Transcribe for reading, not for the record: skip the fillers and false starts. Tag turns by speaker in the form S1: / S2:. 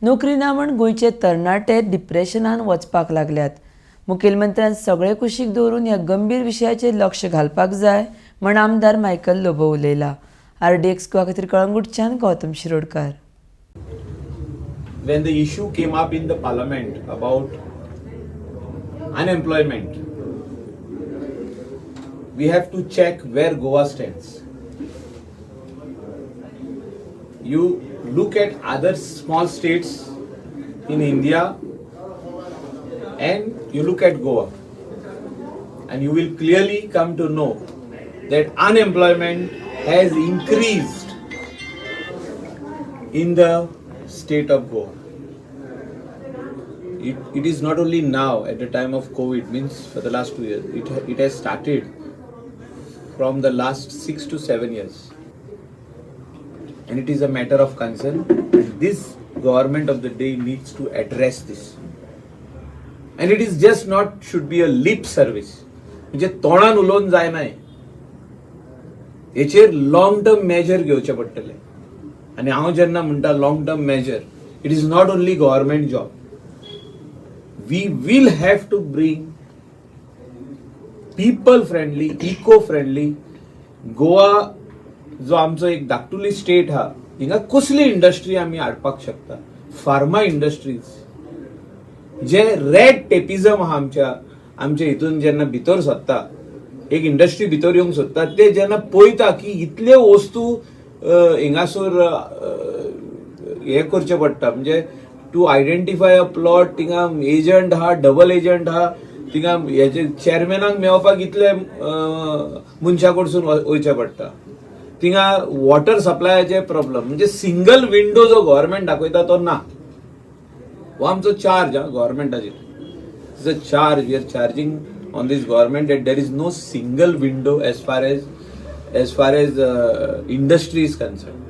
S1: नोकरी ना म्हण गोंयचे तरणाटे डिप्रेशनान वचपाक लागल्यात. मुखेलमंत्र्यान सगळे कुशीक दवरून ह्या गंभीर विशयाचेर लक्ष घालपाक जाय म्हण आमदार मायकल लोबो उलयला. आरडीएक्स गोवा खातीर कळंगूटच्यान Gautam Shirodkar.
S2: When the issue came up in the parliament about unemployment, we have to check where Goa stands. You look at other small states in India and you look at Goa, and you will clearly come to know that unemployment has increased in the state of Goa. It is not only now at the time of COVID, means for the last 2 years, it has started from the last 6 to 7 years. And it is a matter of concern. And this government of the day needs to address this. And it is just not should be a lip service. म्हणजे तोंडान उलोवन जायना, हेचेर long term major घेवचे पडटले. आनी हांव जेन्ना म्हणटा long term measure, it is not only government job. We will have to bring people friendly, eco friendly Goa. जो आमचो एक धाकटुली स्टेट हा, हिंगा कसली इंडस्ट्री आमी हाडपाक शकता? Pharma industries. जे रेड टेपिझम आहा आमच्या आमच्या हितून, जेन्ना भितर सरता, एक इंडस्ट्री भितर येवंक सोदता, ते जेन्ना पळयता की इतल्यो वस्तू हिंगासर हे करचे पडटा, म्हणजे टू आयडेंटिफाय अ प्लॉट, थिंगा एजंट हा, डबल एजंट हा, थिंगा हेजे चेअरमॅनाक मेळपाक इतले मनशा कडसून वयचें पडटा. थिंगा वॉटर सप्लायाचे प्रॉब्लम, म्हणजे सिंगल विंडो जो गव्हर्मेंट दाखयता तो ना. हो आमचो चार्ज हा गव्हर्मेंटाचेर. It's a charge we are charging on this government that there is no single window as far as industry is concerned.